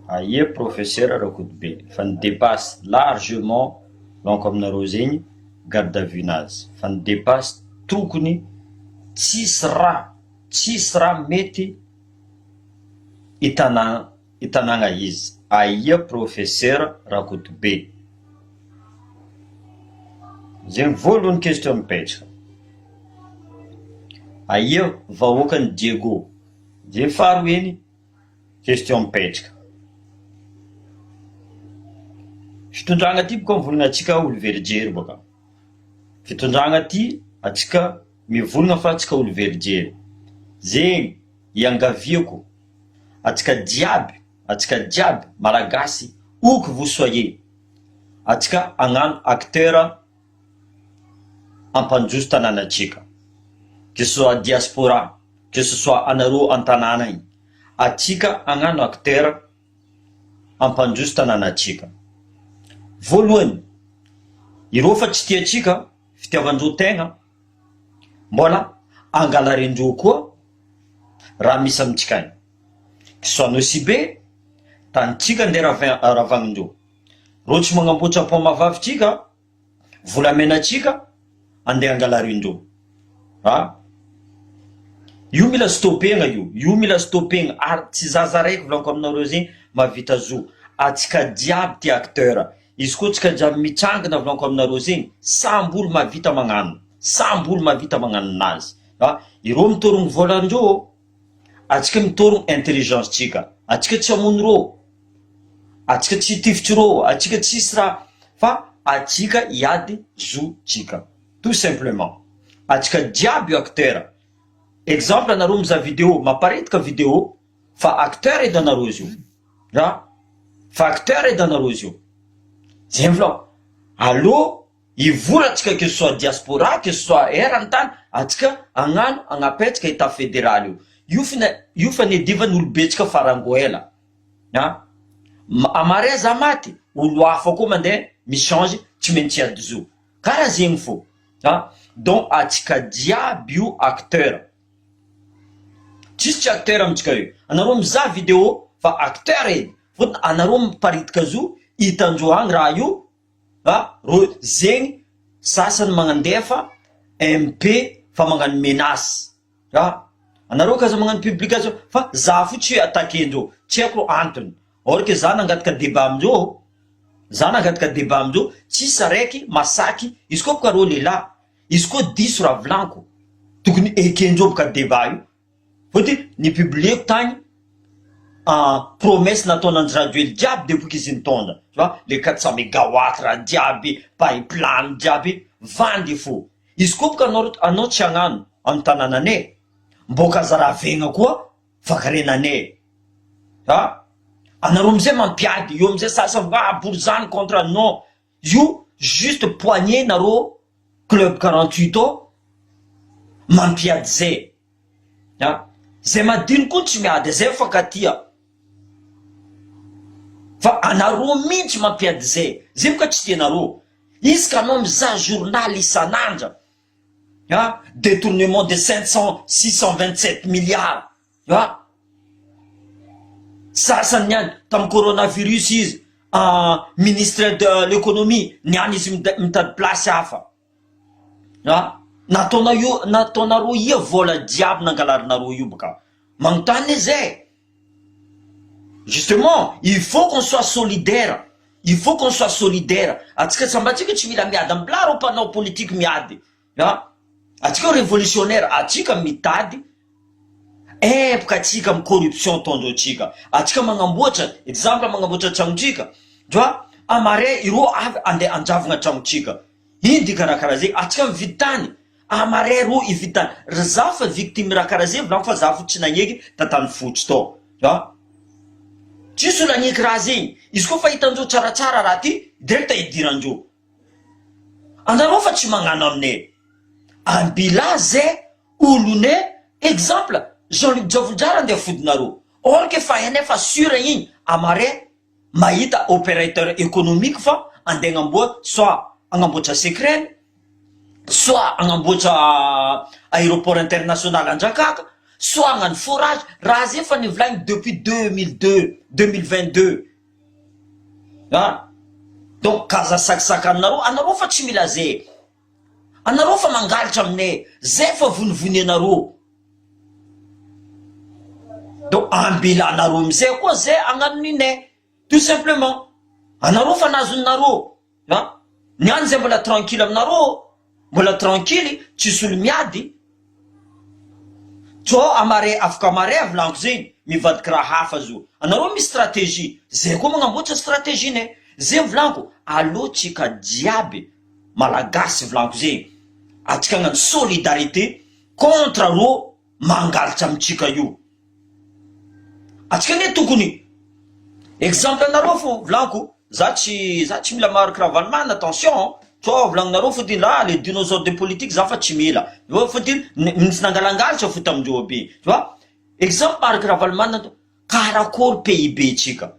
Aia professeur Rakotobe fa ni depasse largement lanko aminareo zegny garde à vue nazy fa ni depasse tokony tsisy raha tsisy raha mety hitana hitanagna izy aia professeur Rakotobe zegny voalohany question mipetraka aia vahoakany Diego zegny faharoa eny Question mipetraka. Fitondragna ty boka mivolagna atsika olo very jery boka. Fitondragna ty atsika mivolagna fa atsika olo very jery. Zegny iangaviako atsika jiaby atsika jiaby malagasy où que vous soyez atsika hagnano acteur hampandroso tanànatsika que ce soit diaspora que ce soit anareo an-tanàna igny atsika hagnano acteur hampandroso tanànatsika voalohany ireo fa tsy tiatsika fitiavandreo tegna mbola angalarindreo koa raha misy amitsika agny que ce soit Nosy Be tanitsika ndeha rava- ravagnindreo reo tsy magnamboatra paoma vavitsika volamena tsika andeha angalarindreo a! Io mila stopegna io, io mila stopegna ary tsy zaza raiky volaniko aminareo zegny mahavita zo, atsika jiaby ty acteur, izy koa tsika jiaby mitsangana volaniko aminareo zegny samby olo mahavita magnano, samby olo mahavita magnano nazy a! Ireo mitorogno volandreo Atsika mitorogno intelligence tsika, atsika tsy hamono rô, atsika tsy hitifitry rô, atsika tsisy raha fa atsika hiady zo tsika tout simplement, atsika jiaby io acteur, exemple anareo mizaha video maparitaka video fa acteur edy anareo izy io a, fa acteur edy anareo izy io, zay volako, aleo Hivory atsika que ce soit diaspora que ce soit eran tany atsika agnano agnapetsaka etat federal io io fina io fanedivan olobetsika farango ela a amare za maty olo hafa koa mandeha mi change tsy maintsy hiady zo kara zegny fô a donc atsika jiaby io acteur tsisy tsy acteur amitsika io anareo mizaha video fa acteur edy fotony anareo miparitaka zo hitandreo agny raha io A ro zegny sasany magnandefa MP fa magnano menace a anareo k'aza magnano publication fa za fo tsy attaquer-ndreo tsy haiko antony or que za nangataka debat amindreo za nangataka debat amindreo tsisy araiky masaky izy koa boka reo lehilahy izy koa diso raha volaniko tokony ekendreo boka debat io Fôtony ni publier-ko tagny promesse nataon'i Andry Rajoely jiaby depuis qu'izy nitondra tu vois, le 400 megawatt raha jiaby, pipeline jiaby, vandy fô, izy koa boka anao anao tsy hagnano amy tanànanay, mbôka aza ravegna koa fankarenanay a, anareo amizay mampiady, eo amizay sasany ah borizano contre non, Io juste poignée nareo club 48 ao mampiady zay a! Zay madino koa tsy miady zay mifankatia fa anareo mintsy mampiady zay, zay boka tsy tianareo, izy ka anao mizaha journal isan'andra a! Detournement de 500 627 milliards. Ah! Sasany niany tamin'ny coronavirus izy ministre de l'économie niany izy mitady place hafa. Ah! Nataonao nataonareo ia vola jiaby nangalarinareo io baka. Magnontany izy e! Justement, il faut qu'on soit solidaire, il faut qu'on soit solidaire, atsika samby atsika tsy mila miady ambilà reo mpanao politique miady. Ah! Atsika révolutionnaire, atsika mitady Empoka atsika am corruption ataondreo tsika atsika magnamboatra exemple magnamboatra tragnotsika dra amare ireo avy ande anjavogna tragnotsika ino dika raha karaha zegny atsika mividy tany amare ro hividy tany ry za fa victime raha karaha zegny volagno fa za fo tsy nagneky tatany fotsy tao a tsisy olo agneky raha zegny izy koa fa hitandreo tsaratsara raha ty direct idirandreo anareo fa tsy magnano aminay ambila zay Olone exemple Jean Luc Djavojara ndeha fodinareo or que fa hainay fa sur igny amare mahita operateur economique fa andeha agnamboa soit agnamboatra secret soit agnamboatra aeroport international Anjakaka. Soit hagnano forage, raha zay efa nivolagny depuis 2002, 2022 ah, donc k'aza sakisakanareo, anareo fa tsy mila zay, anareo fa mangalatra aminay, zay fa vonivonianareo, donc ambelanareo amizay koa zay hagnano ninay, tout simplement, anareo fa nazonareo. An! Ny any zay mbola tranquille aminareo mbola tranquille tsisy olo miady Tsô amare afaka amare volaniko zegny mivadiky raha hafa zo anareo misy stratégie zay koa magnamboatra stratégie nay zay volaniko aleo tsika jiaby malagasy volaniko zegny atsika hagnano solidarité contre rô mangalatra amitsika io. Atsika anie tokony exemple anareo fo volaniko za tsy za tsy mila Marc Ravalomanana attention sao volagninareo fotiny ah le dinosaure de politique za fa tsy mila fotiny nisy nangalangalatra fo tamindreo aby tu vois exemple Marc Ravalomanana karakory PIB tsika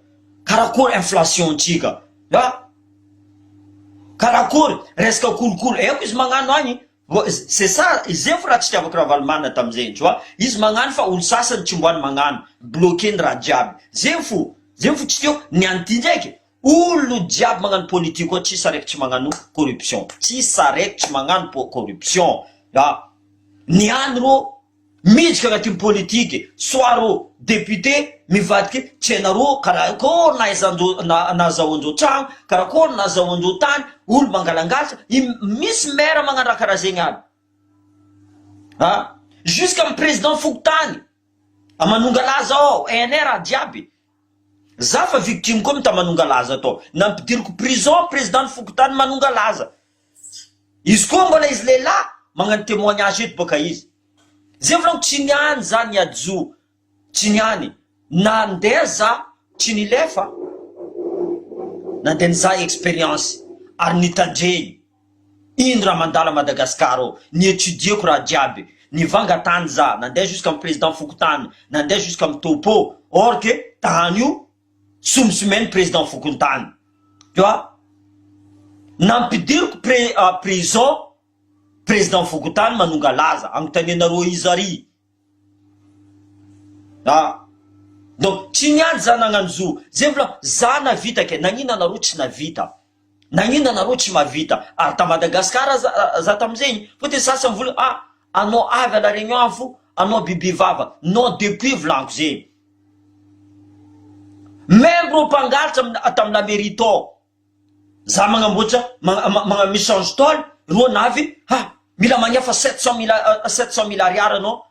karakory inflation tsika ah karakory resaka kolikoly haiko izy magnano agny C'est ça, izay fo raha tsy tiavako Ravalomanana tamizay tu vois, izy magnano fa olo sasany tsy mboany magnano, bloquer ny raha jiaby, zay fo, zay fo tsy tiako, ny any ty ndraiky olo jiaby magnano politique ao tsisy araiky tsy magnano corruption, tsisy araiky tsy magnano corruption, ah ny any rô Miditra agnatin'ny politique soit rô député mivadiky tsy hainarô karakôry nahaizandrô nahazahoandrô tragno karakôry nahazahoandrô tany olo mangalangalatra i misy maire magnano raha karaha zegny aby a jusqu'à amy président fokontany a Manongalaza ao hainay raha jiaby za fa victime koa ta Manongalaza tao nampidiriko prison président ny fokontany Manongalaza Izy koa mbola izy lehilahy magnano témoignage eto boka izy. Zay volagno tsy niany za niady zo, tsy niany, nandeha za tsy nilefa, nandeha nizaha expérience ary nitandregny ino raha mandalo à Madagascar ao, ni étudier-ko raha jiaby, nivanga tany za, nandeha jusqu'à président fokontany, nandeha jusqu'à topo, or que tany io Somosomeny président fokontany tu vois nampidiriko pré prison président fokontany manonga laza anontanianareo iza ary ah donc tsy niady za nagnano zo zay vola za navita ke nagnino anareo tsy navita nagnino anareo tsy mavita ary ta Madagascar za za tamizegny fotony sasany vola ah anao avy à la réunion avy fo anao bibi vava non depuis volaniko zegny Même reo mpangalatra tamin'ny la mairie tao, za magnamboatra magna mi-change tôle, reo navy ha mila magnefa 700 mille 700 mille ariary anao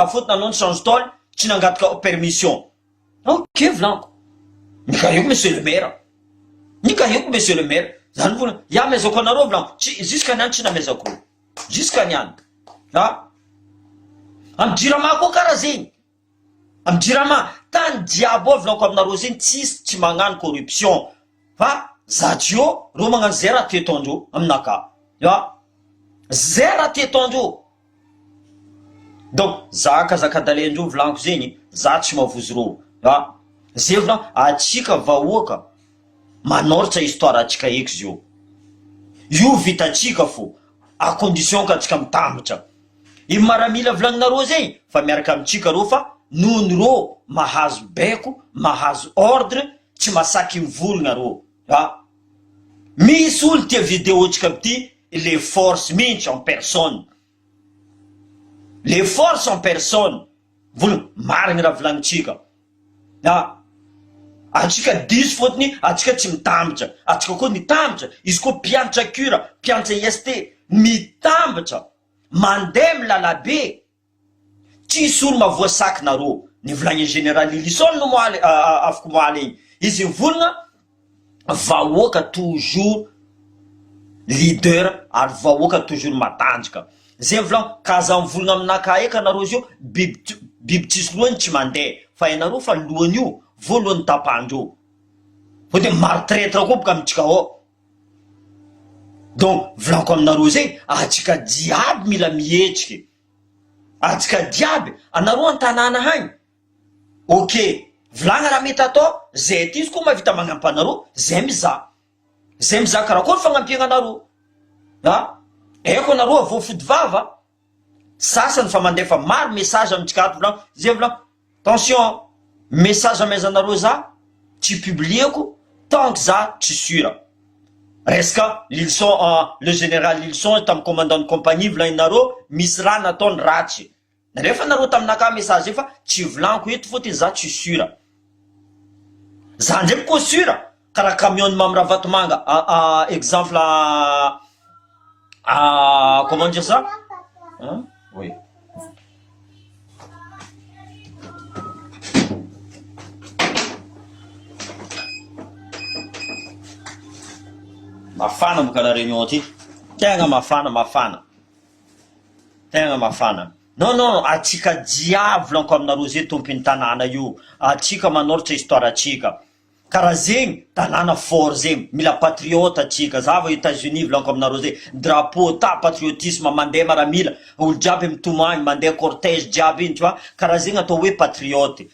fôtony anao ni-change tôle tsy nangataka permission, ok volaniko, nikahiko monsieur le maire, nikahiko monsieur le maire, za nivolagna ya amezako anareo volaniko, tsy jusqu'à niany tsy namezako reo, jusqu'à niany, a amy jirama koa karaha zegny. Am jirama tany jiaby ao volaniko aminareo zegny tsisy tsy magnano corruption fa za tsy eo reo magnano zay raha ty ataondreo aminaka a zay raha ty ataondreo donc za kazakadalendreo volaniko zegny za tsy mavozo reo a zay volaniko atsika vahoaka manoratra histoire atsika eky zio io vitatsika fo à condition ka atsika mitambatra I maramila volagninareo zegny fa miaraka amintsika reo fa nohony reo mahazo baiko mahazo ordre tsy masaky mivolagna reo a! Misy olo tia video tsika aby ty le force mintsy en personne le force en personne mivolagna marigny raha volagnintsika a! Atsika diso fôtony atsika tsy mitambatra atsika koa mitambatra izy koa mpianatra cura mpianatra IST mitambatra Mandeha am lalabe tsisy olo mavoasaky nareo nivolagny général Lylison omaly afk omaly igny izy nivolagna vahoaka toujours leader ary vahoaka toujours matanjaka zay volagno ka aza mivolagna aminakahy eky anareo zio biby biby tsisy lohany tsy mandeha fa hainareo fa lohany io voalohany tapahandreo fa de maro traitre koa boka amitsika ao. Donc volaniko aminareo zay atsika jiaby mila mihetsiky atsika jiaby anareo antanàna hagny ok volagna raha mety atao zay aty izy koa mahavita magnampy anareo zay mizaha zay mizaha karakory fagnampiagna anareo a haiko anareo avoa fody vava. Sasany fa mandefa maro message amintsika ato volagno, zay volagno, attention, message amaizanareo za tsy publieko tant que za tsy sur. Resaka Lilson, le général Lilson tamin'ny commandant de compagnie volagninareo misy raha nataony ratsy. Rehefa nareo taminakahy message io fa tsy volaniko eto fotony za tsy sur. Za ndreky koa sur karaha camion ny Mamy Ravatomanga exemple comment dire ça hein oui. Mafana moka la réunion ty, tegna mafana mafana. Tegna mafana. Non non atsika jiaby volaniko aminareo zay tompiny tanàna io atsika manoratra histoire atsika karaha zegny tanàna fort zegny mila patriote atsika za vao Etats Unis volaniko aminareo zay drapeau ta patriotisme mandeha maramila olo jiaby mitomagny mandeha cortège jiaby iny tu vois karaha zegny atao hoe patriote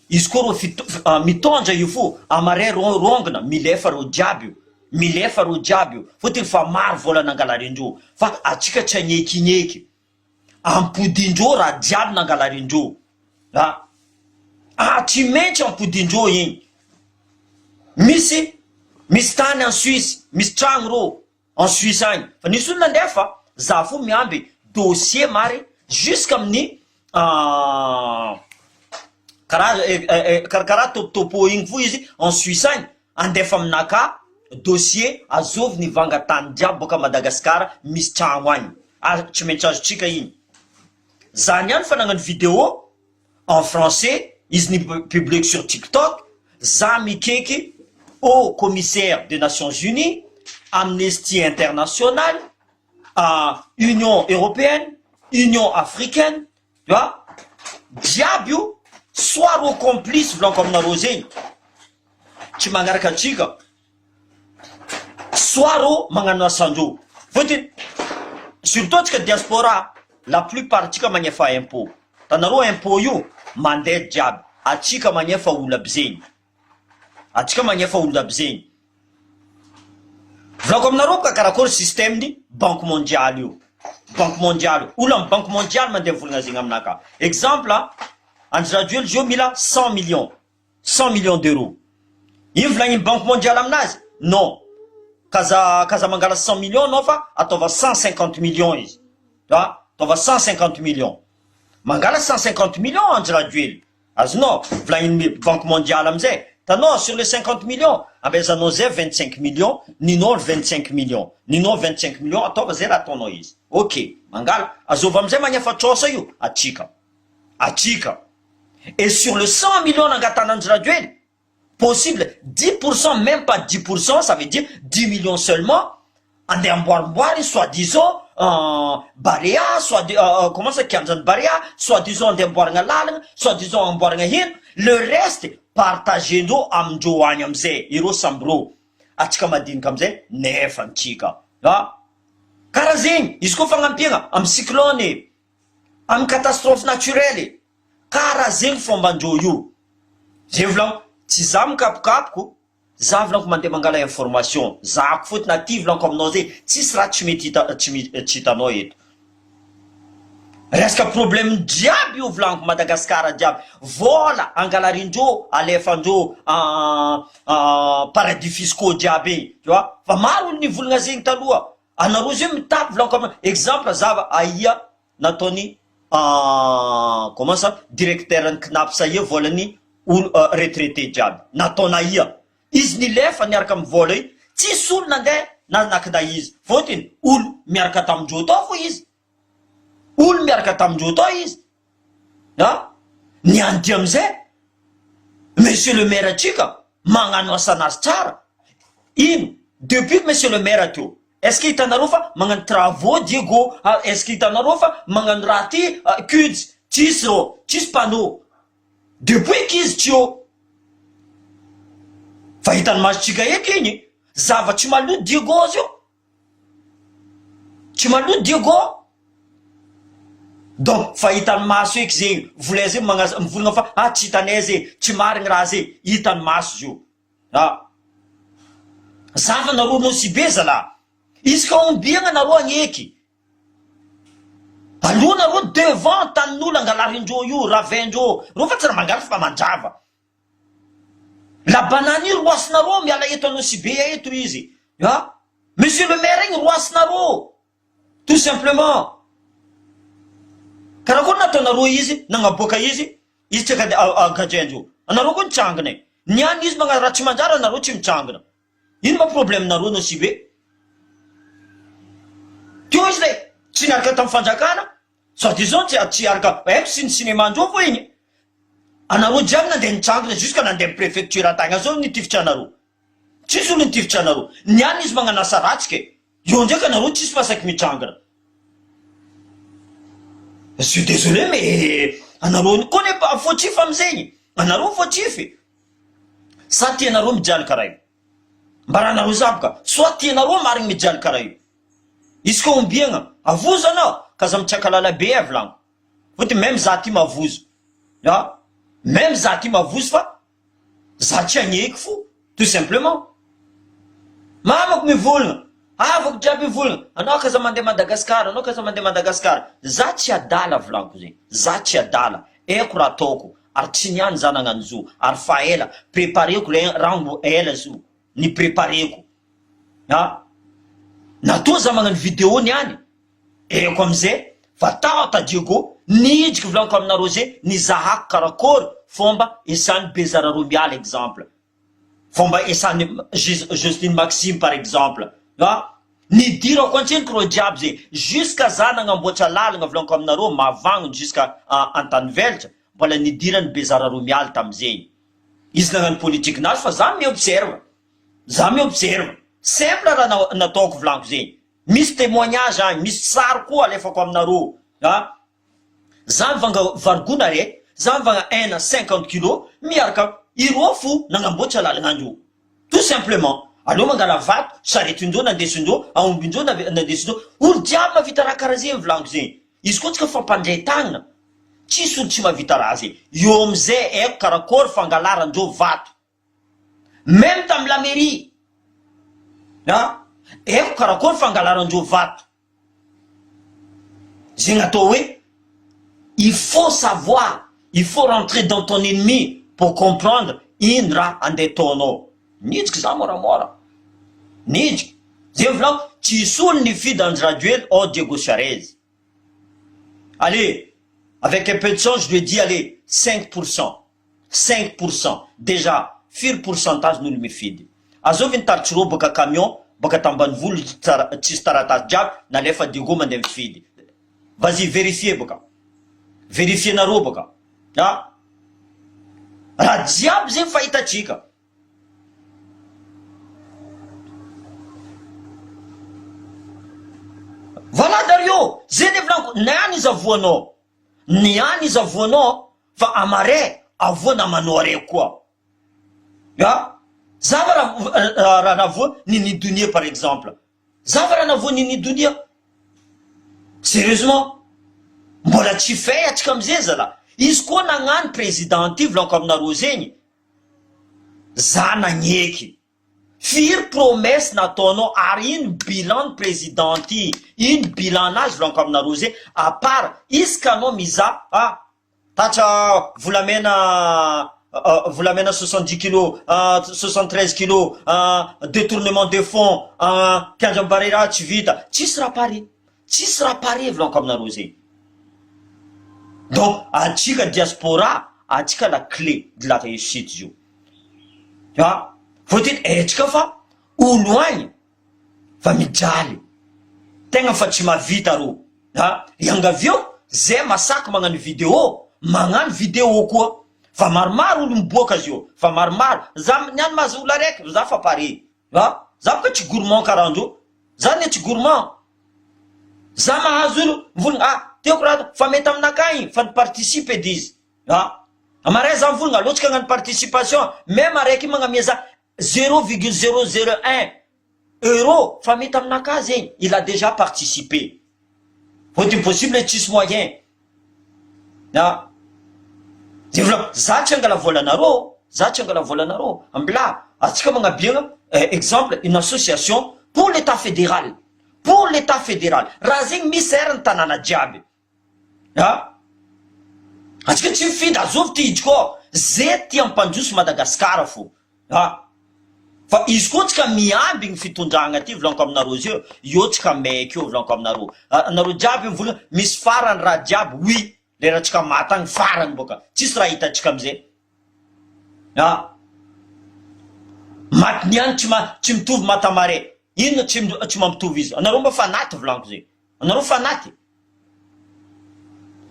Izy koa rô fit mitondra io fo amaray rô rongona milefa rô jiaby io milefa rô jiaby io fotony fa maro vola nangalarindreo fa atsika tsy agnekineky ampodindreo raha jiaby nangalarindreo a ah tsy maintsy ampodindreo igny misy misy tany en Suisse misy tragno rô En Suisse agny fa nisy olo nandeha fa za fo miamby dossier mary jusque amin'ny karaha karakaraha topo-topo igny fo izy en Suisse agny andefa aminakahy dossier azovy nivanga tany jiaby boaka Madagascar misy tragno agny ary tsy maintsy azontsika igny za niany fa nagnano video en français izy ni public sur tiktok za mikeky haut commissaire des nations unies amnesty international union européenne union africaine a jiaby io soit ro complice volaniko aminareo zegny tsy magnaraka atsika Soit rô magnano asandrô fôtony surtout antsika diaspora la plupart tsika magnefa impot tanareo impot io mandeha jiaby atsika magnefa olo aby zegny atsika magnefa olo aby zegny volako aminareo boka karakôry système ny banque mondiale io banque mondiale olo amy banque mondiale mandeha mivolagna zegny aminaka exemple Andry Rajoely zio mila 100 millions 100 millions d'euros. Ino volagniny banque mondiale aminazy? Non. Kaza kaza mangala 100 millions anao fa ataova 150 millions izy. A, ataova 150 millions. Mangala 150 millions Andry Rajoely. Azonao? Volagniny banque mondiale amizay. Tanao sur les 50 millions, amezanao zay 25 millions, ninao 25 millions. Ninao 25 millions ataova zay raha ataonao izy. Ok, mangala. Azova amizay magnefa trosa io? Atsika. Atsika. Et sur le 100 millions nangatana Andry Rajoely, possible 10 pourcent même pas 10 pourcent ça veut dire 10 millions seulement andeha amboarimboary soit disant Barea soit comment ça kianjan'i Barea soit disant andeha amboarigna lalagna soit disant amboarigna hena le reste partager-ndreo amindreo agny amizay ireo samby reo atsika madinika amizay nefa antsika a karaha zegny izy koa fagnampiagna amy cyclone e Amin'ny catastrophe naturelle e! Kara zegny fomban-dreo io. Zay volagno, tsy za mikapokapoko, za volaniko mandeha mangala information, zahako fotony aty volaniko aminao zay, tsisy raha tsy mety hita tsy tsy hitanao eto. Resaka problème jiaby io volaniko Madagascar jiaby, vôla angalarindreo alefandreo paradis fiscaux jiaby igny, tu vois, fa maro olo nivolagna zegny taloha. Anareo zay mitapy volaniko am exemple zava aia nataony comment ça directeur ny cnaps aia volany olo retraité jiaby nataony aia izy nilefa niaraka am vola io tsisy olo nandeha nanakina izy fotony olo miaraka tamindreo tao fo izy olo miaraka tamindreo tao izy a ny any ty amizay monsieur le maire atsika magnano asanazy tsara ino depuis que monsieur le maire teo est ce que hitanareo fa magnano travaux Diego est ce que hitanareo fa magnano raha ty cuds tsisy rô tsisy panneau depuis k'izy tsy eo fa hitan'ny masontsika eto igny zava-tsy maloto Diego zio Tsy maloto Diego Donc fa hitan'ny maso eky zegny volay zegny magna- mivolagna fa ah tsy hitanay zegny tsy marigny raha zegny hitan'ny maso zio ah zava nareo nosy be zalah izy ka ombiagna nareo agneky. Aloha nareo devant tanin'olo angalarindreo io, ravaindreo, reo fa tsy raha mangala fa mandrava. La banane io roasinareo miala eto Anosibe eto izy a! Monsieur le maire igny roasinareo tout simplement. Karakory nataonareo izy nagnaboaka izy, izy tsy gadraindreo. Anareo koa nitsangana e! Niany izy magnano raha tsy manjary anareo tsy mitsangana. Ino ma problème nareo Nosy Be? Teo izy le tsy niaraka tam fanjakana, soit disant tsy tsy hiaraka haiko sy ny cinéma ndreo fo igny, anareo jiaby nandeha nitsangana jusque nandeha am prefecture tagny azao nitifitra anareo, tsisy olo nitifitra anareo, niany izy magnano asa ratsy ke, eo ndraiky anareo tsisy masaky mitsangana, je suis désolé mais anareo koa nefa fautif amizegny, anareo fautif e. Sa tianareo mijaly karaha io? Mba raha nareo za boka, soit tianareo marigny mijaly karaha io. Izy ka ombiagna, avozo anao, ka aza mitsakalala be eh volagno. Fotony meme za ty mavozo, ah, meme za ty mavozo fa za tsy agneky fo, tout simplement. Mamako mivolagna, havako jiaby mivolagna, anao k'aza mandeha Madagascar, anao k'aza mandeha Madagascar. Za tsy adala volagno zegny, za tsy adala, haiko raha ataoko, Ary tsy niany za nagnano zo ary fa ela prepareko le raha ela zo ni prepareko a natoa za magnano video niany eko amizay fa tao ta Diego nidriky volaniko aminareo ze nizahako karakôry fomba esany bezara roa miala exemple Fomba esan'i Jocelyne Maxime par exemple a! Nidirako antseniko reo jiaby ze jusqu'à za nagnamboatra lalagna volaniko aminareo mavagnony jusqu'à Antaniveltra mbola nidirany Bezara Romialy tamizegny izy nagnano politique nazy fa za mi observe za mi observe simple raha nataoko volaniko zegny misy temoignage agny misy sary koa alefako aminareo a! Za mivanga vary gona re, za mivanga hena 50 kilos miaraka ireo fo nagnamboatra lalagna andreo tout simplement, aleo mangala vato charette-ndreo nandesindreo, aombindreo nandesindreo, olo jiaby mahavita raha karaha zegny volaniko zegny, izy koa tsika fampandray tagnana tsisy olo tsy mahavita raha zegny, eo amizay haiko karakôry fangalarandreo vato meme tamy la mairie a, haiko karakôry fangalarandreo vato. Zegny atao hoe il faut savoir, il faut rentrer dans ton ennemi pour comprendre ino raha andeha ataonao. Nidriky za moramora, nidriky, zegny volako tsisy olo nifidy Andry Rajoely ao Diego Suarez. Allez, avec un peu de chance je lui ai dit allez 5%. 5% déjà firy pourcentage n'olo mifidy? Azovy ny taritsirô boka camion boka tambanivolo tsisy taratasy jiaby nalefa Diego mandeha mifidy vas-y verifier boka verifier nareo boka ah raha jiaby zegny fahitatsika. Voilà Dario, zay ne volaniko, ny any iza voanao, ny any iza voanao Fa amare avoa namanao are koa a! Za va raha raha navoa Nini Donia par exemple, za va raha navoa Nini Donia? Sérieusement? Mbola tsy fait atsika amizay zalah, izy koa nagnano président ty volaniko aminareo zegny, za nagneky, firy promesse nataonao ary ino bilan ny président ty, ino bilan nazy volaniko aminareo zegny, à part isaka anao mizaha ah Tatra volamena volamena 70 kilos 73 kilos detournement de fonds kianja Barea tsy vita tsisy raha pare tsisy raha pare volaniko aminareo zegny donc atsika diaspora atsika la clé de la réussite zio a voateny aitsika fa olo agny fa mijaly tegna fa tsy mahavita rô a iangavio zay masaky magnano video magnano video koa fa maromaro olo miboaka zio fa maromaro za niany mahazo olo araiky za fa pare a za boka tsy gourmand karaha andreo za ne tsy gourmand za mahazo olo mivolagna ah tiako raha fa mety aminakahy igny fa ni participe edy izy a amaray za mivolagna aleo tsika hagnano participation meme araiky igny magnamia za zero virgule zero zero un euro fa mety aminakahy zegny il a déjà participé fôtony possible tsisy moyen a zay volako za tsy angala volanareo za tsy angala volanareo ambilà atsika magnabiagna exemple une association pour l'état fédéral pour l'état fédéral raha zegny misy eran'ny tanàna jiaby. A! Antsika tsy mifidy azovy ty izy koa ze tia ampandroso Madagascar fo a! Fa izy koa tsika miambigny fitondragna ty volaniko aminareo zeo eo tsika maiky eo volaniko aminareo anareo jiaby mivolagna misy farany raha jiaby oui lera tsika maty agny farany boka tsisy raha hitantsika amizay a! Maty niany tsy ma tsy mitovy maty amare inona tsy tsy mampitovy izy anareo mba fanaty volaniko zay anareo fanaty.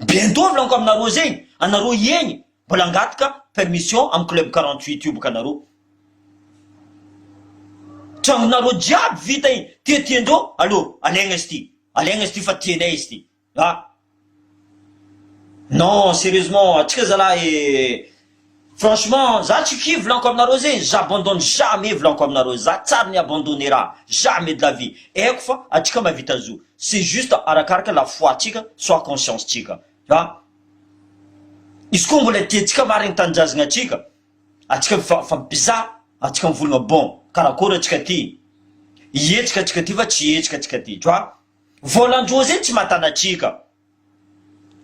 Bientôt volaniko aminareo zegny, anareo hiegny mbola angataka permission am club 48 io boka anareo. Tragnonareo jiaby vita igny, tiatiandreo allo alaigna izy ty, alaigna izy ty fa tianay izy ty ah. Non sérieusement atsika zalahy e, franchement za tsy kivy volaniko aminareo zegny, j'abandonne jamais volaniko aminareo, za tsary ni-abandonner raha, jamais de la vie, haiko fa atsika mahavita zo. C'est juste arakaraka la foi tsika soit conscience tsika fa izy koa mbola tiantsika marigny tanindrazagna atsika, atsika mifampizaha, atsika mivolagna bon karakory atsika ty, hihetsika atsika ty fa tsy hihetsika atsika ty, tu vois, volan-droa zegny tsy mahatana atsika,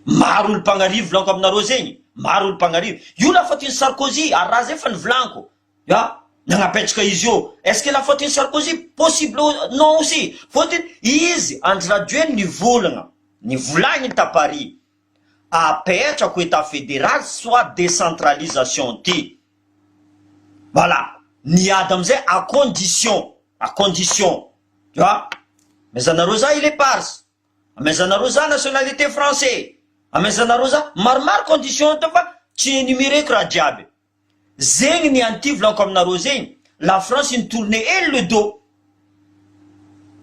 maro olo mpagnarivo volaniko aminareo zegny, maro olo mpagnarivo, io la faute-n'i Sarkozy ary raha zay fa nivolaniko. Ya, nagnapetraka izy io. Est ce que la faute-n'i Sarkozy? Possible non aussi. Fôtony izy Andry Rajoelina nivolagna, nivolagniny ta Paris, apetrako Etat fédéral soit décentralisation ty. Voilà, niady amizay à condition, à condition, tu vois, amezanareo za îles Eparses, amezanareo za nationalité français, amezanareo za maromaro condition teo fa tsy énumérer-ko raha jiaby. Zegny ny anty volaniko aminareo zegny, la France ni-tourne hely le dos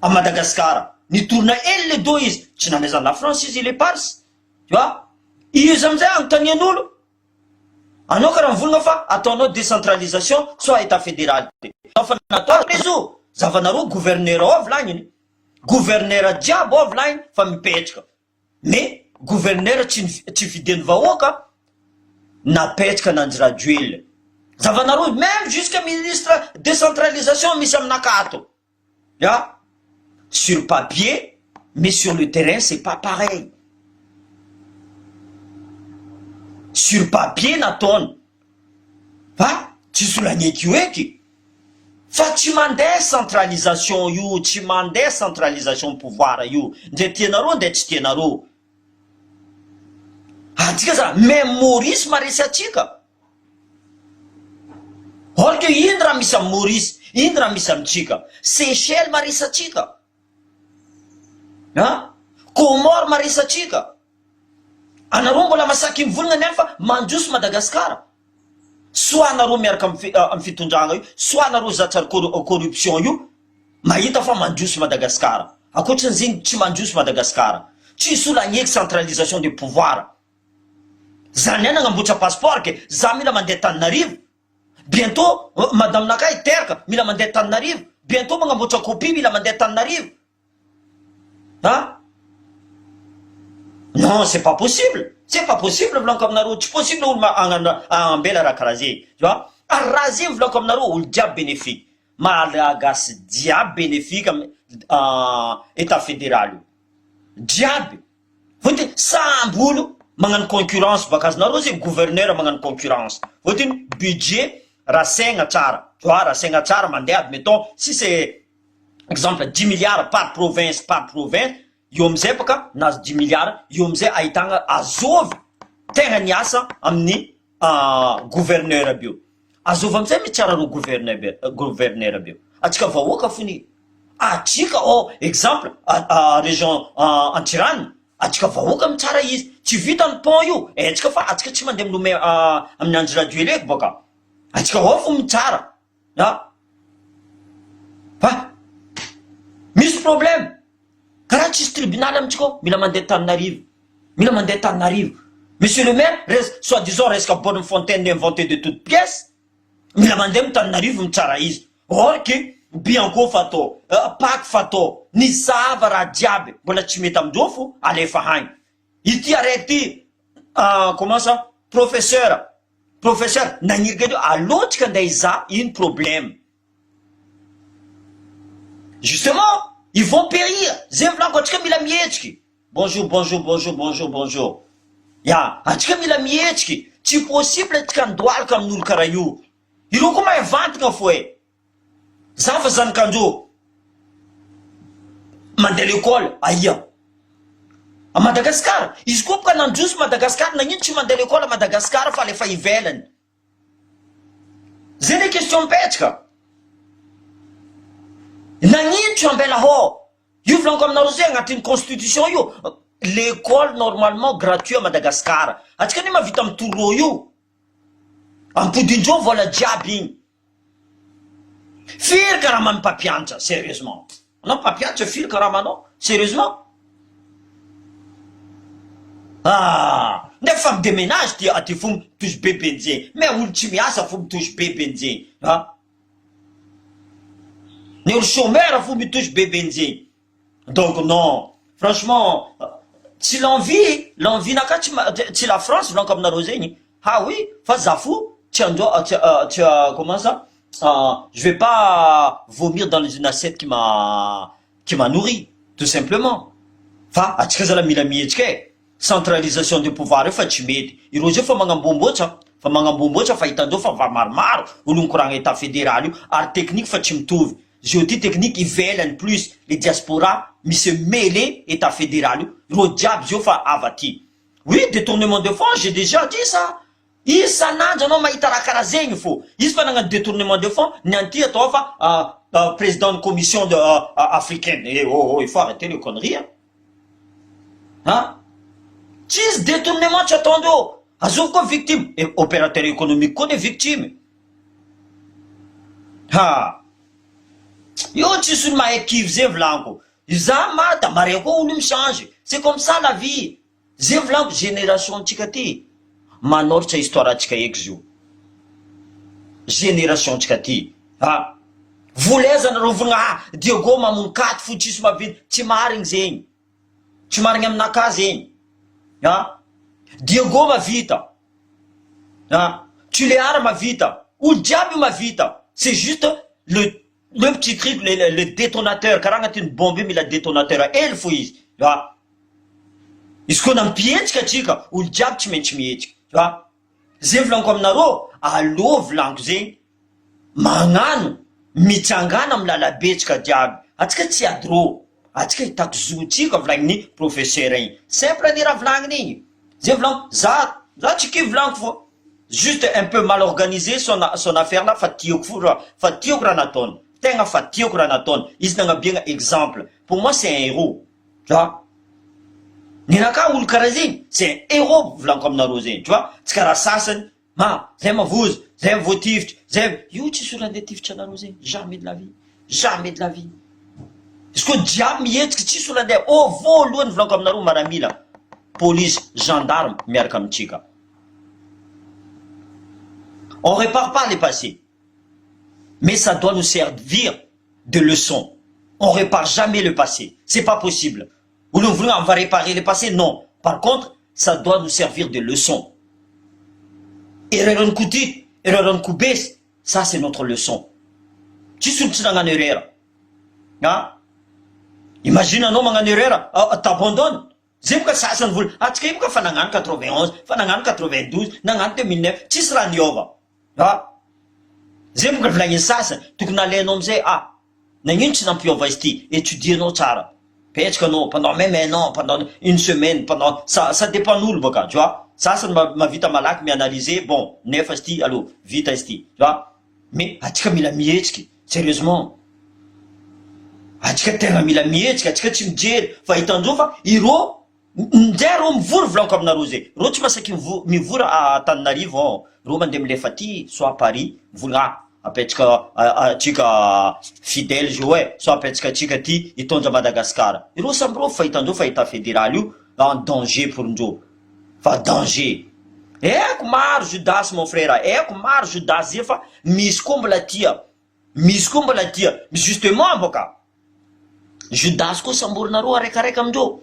à Madagascar, ni-tourne hely le dos izy, tsy namezan'i la France izy il est parse, tu vois, izy amizay anontanian'olo, anao karaha mivolagna fa ataonao décentralisation soit état fédéral, fa natao izy io, zavanareo gouverneur ao volagniny, gouverneur jiaby ao volagniny fa mipetraka. Mais gouverneur tsy tsy fidian'ny vahoaka napetraka an'Andry Rajoelina. Zavanareo même jusqu'à ministre décentralisation misy aminaka ato. Ya sur papier mais sur le terrain c'est pas pareil. Sur papier nataony fa tsisy olo agneky io eky. Fa tsy mandeha centralisation io, tsy mandeha centralisation pouvoir io, ndre tianareo ndre tsy tianareo. Antsika za même Maurice maresy antsika. Or que ino raha misy am Maurice, ino raha misy amintsika. Seychelles maresy antsika. An! Comores maresy antsika. Anareo mbola masaky mivolagna nefa mandroso Madagascar. Soit anareo miaraka am fitondragna io, soit anareo zatra corruption io mahita fa mandroso Madagascar. Ankoatran'izegny tsy mandroso Madagascar. Tsisy olo agneky centralisation de pouvoir. Za niany agnamboatra passeport ke za mila mandeha Tananarivo. Bientot madame nakay hiteraka mila mandeha Tananarivo. Bientot magnamboatra copie mila mandeha Tananarivo. Ah! Non c'est pas possible, c'est pas possible volaniko aminareo, tsy possible olo hagnano ambela raha karaha zegny, tu vois, ary raha zegny volaniko aminareo olo jiaby benefique, malagasy jiaby benefique amy etat federal io, jiaby, fôtony samby olo magnano concurrence baka azonareo zegny gouverneur magnano concurrence, fôtony budget rasaigna tsara, tu vois, rasaigna tsara mandeha admettons si c'est exemple dix milliards par province par province eo amizay baka nahazo dix milliards eo amizay ahitagna azovy tegna niasa amin'ny gouverneur aby io azovy amizay mitsara reo gouverneur gouverneur aby io atsika vahoaka fony atsika oh exemple région Antsiranana atsika vahoaka mitsara izy tsy vita ny pont io atsika fa atsika tsy mandeha milomay amin'ny Andry Rajoelina eky baka atsika ao fo mitsara A! Fa misy problème! Karaha tsisy tribunal amintsika ao, mila mandeha Antananarivo, mila mandeha Antananarivo. Monsieur le maire, res- soit disant resaka borne fontaine inventé de toutes pièces, mila mandeha Antananarivo mitsara izy. Or que Bianco fatao, Pac fatao, ny zava raha jiaby mbola tsy mety amindreo fo alefa hagny. Ity araiky ty, comment ça, professeur, Professeur, nagnirika an'io, aleo tsika ndeha hizaha ino problème. Justement, ils vont périr, zay volaniko, antsika mila mihetsiky. Bonjour, bonjour, bonjour, bonjour, bonjour. Ya, antsika mila mihetsiky, tsy possible antsika andohalika amin'olo karaha io. Ireo koa mahay vantagna fô e. Za fa zanak'andreo mandeha l'école aia? A Madagascar? Izy koa boka nandroso Madagascar nagnino tsy mandeha l'école a Madagascar fa alefa ivelany? Zay le question mipetraka. Nagnino tsy ambela hô? Io volaniko aminareo zay agnatin'ny constitution io, l'école normalement gratuit à Madagascar. Antsika anie mahavita mitory rô io. Ampodindreo vola jiaby igny. Firy karaman'ny mpampianatra serieusement? Anao mpampianatra firy karamanao serieusement? Ah! Nefa femme de ménage ty aty fo mitosy be benjegny mais olo tsy miasa fo mitosy be benjegny ah! Ny olo chômeur fo mitosy be benjegny. Donc non franchement tsy l'envie l'envie naka tsy tsy la France volaniko aminareo zegny ha oui fa za fo tsy andro tsy tsy comment ça je vais pas vomir dans une assiette qui m'a qui m'a nourri tout simplement fa atsika zala mila mihetsika e centralisation de pouvoir io fa tsy mety ireo zay fa magnamboamboatra fa magnamboamboatra fa hitandreo fa va maromaro olo mikoragna etat federal io ary technique fa tsy mitovy Zio ty technique ivelany plus le diaspora mi se mêler etat federal io reo jiaby zio fa avy aty oui detournement de fonds j'ai dejà dit ça isan'andro anao mahita raha karaha zegny fô izy fa nagnano detournement de fonds ny an'ity atao fa président ny commission de africaine eh oh oh il faut arrêter le connerie hein ah tsisy detournement tsy ataondreo azovy koa victime opérateur économique koa ne victime Ha! Io tsisy olo mahay kivy zay volaniko, za mada mare koa olo mi-change, c'est comme ça la vie, zay volaniko génération tsika ty manoratra histoire tsika eky zio, génération tsika ty ha! Vola aiza nareo volagna ah Diego mamono katy fo tsisy mahavita, tsy marigny zegny, tsy marigny aminakahy zegny ha! Diego mahavita. Ah Tulear mavita, olo jiaby io mavita, c'est juste le le petit truc le le detonateur karaha agnatin'ny bombe io mila detonateur hely fo izy ah, izy koa nampihetsika atsika olo jiaby tsy maintsy mihetsika ah, zay volaniko aminareo aleo volaniko zegny Magnano, mitsangana am lalabetsika jiaby, atsika tsy hiady rô, atsika hitaky zo tsika volagniny professeur igny, simple anie raha volagniny igny, zay volaniko, za za tsy kivy volaniko fô juste un peu mal organisé son son affaire là fa tiako fo raha fa tiako raha nataony, tegna fa tiako raha nataony, izy nagnabiagna exemple, pour moi c'est un héros, tu vois, nenakah olo karaha zegny c'est un héros volaniko aminareo zegny, tu vois, tsy karaha sasany Ma, zay mavozo, zay voatifitra, zay, io tsisy olo andeha tifitra anareo zay, jamais de la vie, jamais de la vie, izy koa jiaby mihetsiky tsisy olo andeha, oh voalohany volaniko aminareo maramila, police, gendarme miaraka amintsika, on repart pas le passé, mais ça doit nous servir de leçon, on repart jamais le passé, c'est pas possible, Olo mivolagna on va reparer le passé non par contre ça doit nous servir de leçon erreur ny Koty erreur ny Kobesy ça c'est notre leçon tsisy olo tsy nagnano erreur ah imagine anao magnano erreur t'abandonne zay boka sasany vola atsika io boka fa nagnano 91 fa nagnano 92 nagnano 2009 tsisy raha niova ah zay boka volagniny sasany tokony alainao amizay ah Nagnino tsy nampiova izy ty? Etudier-nao tsara. Petraka anao pendant même un an, pendant une semaine, pendant ça ça dépend n'olo baka tu vois. Sasany mahavita malaky mi-analyser bon nefa izy ty allo vita izy ty tu vois. Mais atsika mila mihetsiky serieusement. Atsika tegna mila mihetsiky, atsika tsy mijery fa hitandreo fa ireo Njay reo mivory volaniko aminareo zay, reo tsy masaky mivory a Antananarivo ao, reo mandeha milefa aty soit Paris mivolagna ah apetraka atsika fidèle zao eh, soit apetraka atsika aty hitondra Madagascar, ireo samby reo fa hitandreo fa etat federal io en danger pour ndreo fa danger, haiko maro Judas mon frère, haiko maro Judas zay fa misy koa mbola tia. Misy koa mbola tia justement boka Judas koa samborinareo araikaraiky amindreo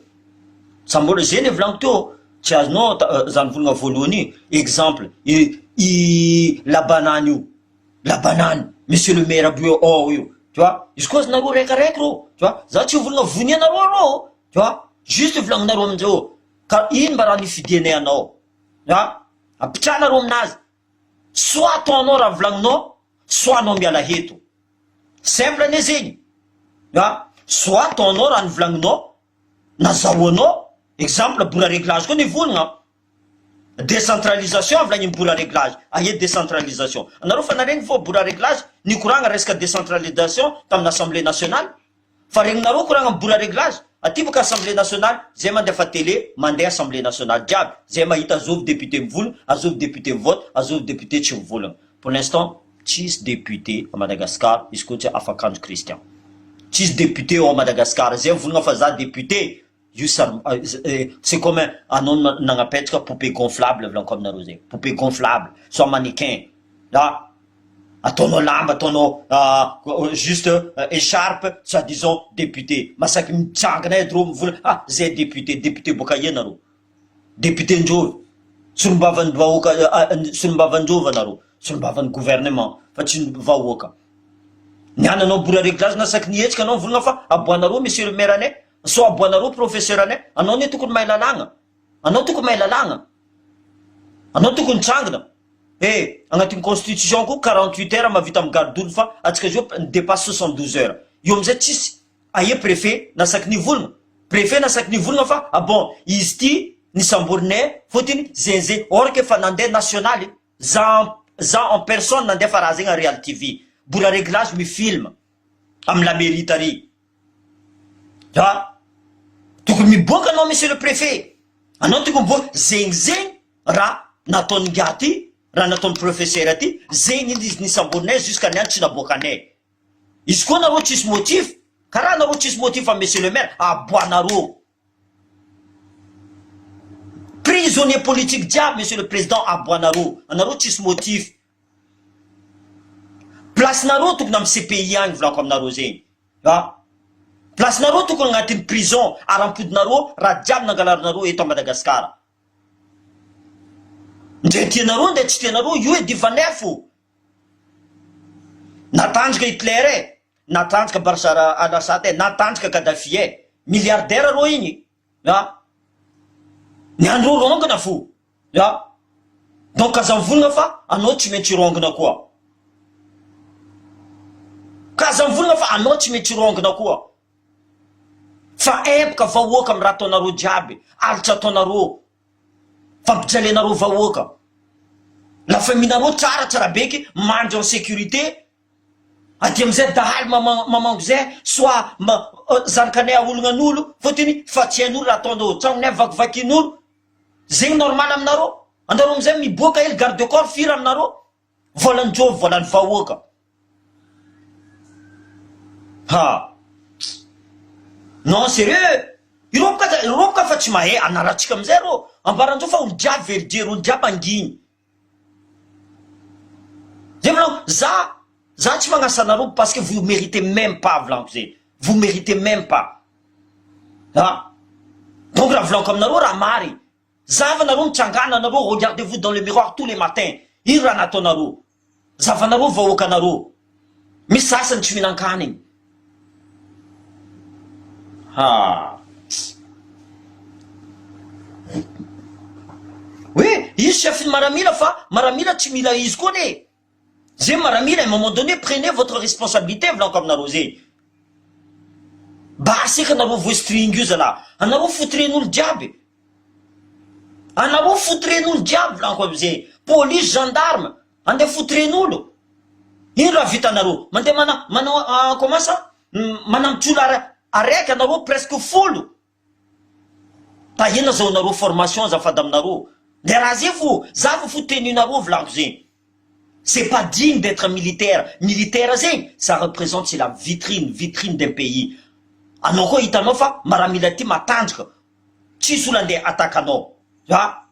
samborina zay le volaniko teo tsy azonao zany volagna voalohany iny exemple i i labanany io labanany monsieur le maire aby io ao io tu vois izy koa azonareo araikaraiky reo tu vois za tsy mivolagna vonia nareo reo tu vois juste volagninareo amindreo. Ka ino mba raha nifidianay anao a? Ampitranareo aminazy, soit ataonao raha volagninao, soit anao miala eto. Simple anie zegny a! Soit ataonao raha nivolagninao, nazahoanao, exemple bora reglage koa nivolagna, décentralisation volagniny bora reglage, aia décentralisation? Anareo fa naregny fô bora reglage nikoragna resaka décentralisation tamin'ny assemblée nationale? Fa regninareo koragna am bola reglage? Aty boka assemblée nationale zay mandefa télé mandeha assemblée nationale jiaby zay mahita azovy député mivolagna azovy député mivote azovy député tsy mivolagna pour l'instant tsisy député à Madagascar izy koa tsy afakandro Christian tsisy député ao Madagascar zay mivolagna fa za député Io sary c'est comme anao nagnapetraka poupée gonflable volaniko aminareo zay, poupée gonflable soit mannequin ah ataonao lamba ataonao juste écharpe soit disant député masaky mitsangana edy reo mivolagna ah zay député, député boaka aia nareo? Député ndrô solombavan'ny vahoaka solombavan-drova nareo, solombavan'ny gouvernement fa tsy ny vahoaka, ny ananao mbola reglage na saky nihetsika anao mivolagna fa aboanareo monsieur le maire anay Sao aboanareo professeur anay, anao anie tokony mahay lalàgna, anao tokony mahay lalàgna, anao tokony tsangina eh, agnatin'ny constitution koa 48 heures mahavita migarde olo fa atsika zao mi-depasse 72 heures, eo amizay tsisy aia prefet nasaky nivolagna, prefet nasaky nivolagna fa ah bon izy ty nisamborinay fôtony zegny zegny or que efa nandeha nationaly, za za en personne nandefa raha zegny à real TV, mbola reglage mi-film amy la mairie tary. A! Tokony miboaka anao monsieur le préfet, anao tokony miboaka, zegny zegny raha nataon'i ngiahy ty, raha nataon'i professeur ty, zegny izy nisamborinay jusqu'à niany tsy naboakanay, izy koa nareo tsisy motif, karaha nareo tsisy motif am monsieur le maire, aboanareo, prisonnier politique jiaby monsieur le président aboanareo, anareo tsisy motif. Place nareo tokony am CPI agny volako aminareo zegny a! Place nareo tokony agnatin'ny prison ary ampodinareo raha jiaby nangalarinareo eto a Madagascar. Ndre tianareo ndre tsy tianareo io edy vanefo. Natanjaka Hitler e, natanjaka Barshar Al Assad e, natanjaka Kadhafi e, milliardaire reo igny a! Ny andreo rongona fo. Ya! Donc aza mivolagna fa anao tsy maintsy rongona koa. Ka aza mivolagna fa anao tsy maintsy rongona koa. Fa empaka vahoaka am raha ataonareo jiaby, alitra ataonareo, fampijalianareo vahoaka. La famille nareo tsara tsara beky mandry en sécurité, aty amizay dahalo mamango zay soit zanakanay aholognan'olo fôtony fa tsy hain'olo raha ataonareo, tragnonay vakivakin'olo. Zegny normal aminareo? Anareo amizay miboaka hely garde corps firy aminareo? Volan'i Jovy volan'ny vahoaka. Ha. Non sérieux. Ireo boka ireo boka fa tsy mahay anarantsika amizay reo. Ambaranjeo fa olo jiaby very jery olo jiaby anginy. Zay volaniko za za tsy magnasa anareo parce que vous meritez même pas volaniko zay. Vous meritez même pas. Ah! Donc raha volaniko aminareo raha marigny, zahavanareo mitsangana anareo regardez vous dans le miroir tous les matins, ino raha nataonareo? Zahavanareo vahoakanareo, misy sasany tsy mihinan-kanigny. Ha! Hoe izy chef ny maramila fa maramila tsy mila izy koa anie. Zay maramila un moment donné prenez votre responsabilité volaniko aminareo zay. Basy eky anareo voa string io zalah. Anareo fotren'olo jiaby. Anareo fotren'olo jiaby volaniko amizay. Police, gendarme, andeha fotren'olo. Ino raha vitanareo? Mandeha mana manao comment ça? Manambotra olo araiky anareo presque folo. Tahiana zao nareo formation azafady aminareo de raha zay fo za vo fo tenue nareo volako zegny c'est pas digne d'etre militaire militaire zegny ça represente c'est la vitrine vitrine d'un pays anao koa hitanao fa maramila ty matanjaka tsisy olo andeha attaque anao a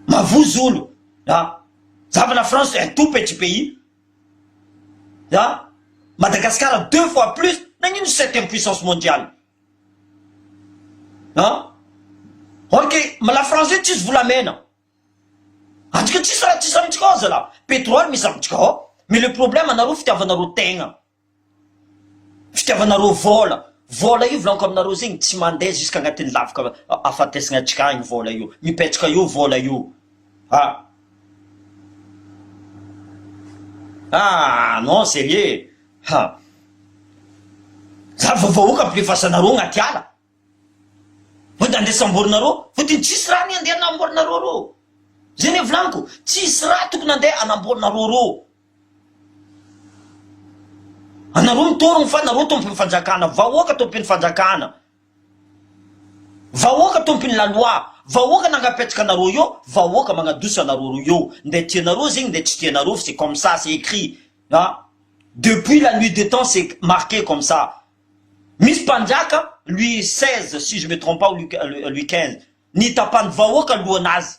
mavozo olo a zava la France un tout petit pays a Madagascar deux fois plus nagnino septième puissance mondiale a or que la France io tsisy volamena antsika tsisy raha tsisy amitsika ao zala pétrole misy amitsika ao mais le problème anareo fitiavanareo tegna fitiavanareo vola. Vôla io volaniko aminareo zegny tsy mandeha jusque agnatin'ny lavaka ahafatesagna antsika agny vôla io, mipetraka eo vôla io ah ah non sérieux ha za vao vahoaka ampilefasanareo agnaty ala vao andeha samborinareo fotony tsisy raha ny andeha anamboarinareo reo zay ne volaniko tsisy raha tokony andeha anamboarinareo reo. Anareo mitorogno fa nareo tompony fanjakana, vahoaka tompony fanjakana, vahoaka tompony la loi, vahoaka nangapetraka anareo eo, vahoaka magnadoso anareo eo, nde tianareo zegny nde tsy tianareo fa c'est comme ça, c'est écrit ah, depuis la nuit des temps c'est marqué comme ça, misy mpanjaka Louis 16 si je me trompe pas ou Louis 15 nitapany vahoaka lohanazy.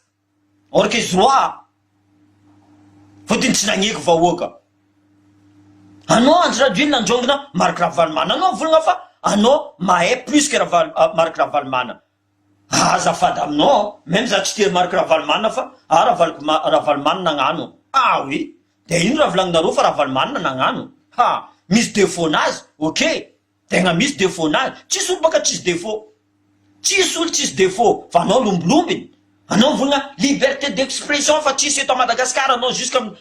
Or que izy roi fotony tsy nagneky vahoaka. Anao Andry Rajoelina anjongona Marc Ravalomanana anao mivolagna fa anao mahay plus que Ravalo Marc Ravalomanana. Azafady aminao meme za tsy tia Marc Ravalomanana fa ah Ravalo Ravalomanana nagnano ah oui de ino raha volagninareo fa Ravalomanana nagnano ha misy defaut nazy ok. Tegna misy defaut nazy, tsisy olo baka tsisy defaut, tsisy olo tsisy defaut fa anao lombilombiny, anao mivolagna liberté d'expression fa tsisy eto à Madagascar anao jusque am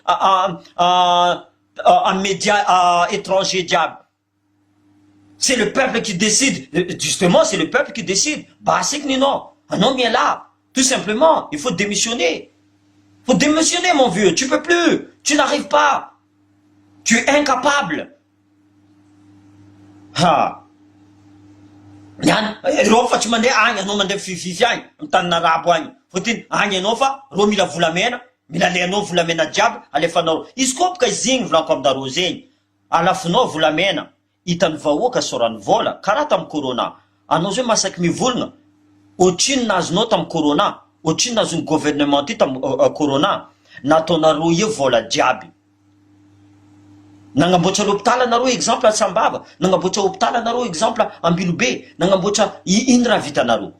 media étranger jiaby, c'est le peuple qui décide, justement c'est le peuple qui décide, basy eky ninao, anao mialà tout simplement, il faut démissionner, faut démissionner mon vieux, tu peux plus, tu n'arrives pas, tu es incapable. Ha! Ny any, ireo fa tsy mandeha agny, anao mandeha mififify agny, amy tanin'arabo agny, fotony agny anao fa reo mila volamena, mila alehanao volamena jiaby alefanao, izy koa boka izy igny volaniko aminareo zegny, alafonao volamena, hitan'ny vahoaka soran'ny vola, karaha tamy corona, anao zao masaky mivolagna, otrinona azonao tamy corona, otrinona azon'ny gouvernement ty tamy corona, nataonareo io vola jiaby. Nagnamboatra l'hôpital anareo exemple Sambava, nagnamboatra hôpital anareo exemple Ambilobe, nagnamboatra ino raha vitanareo?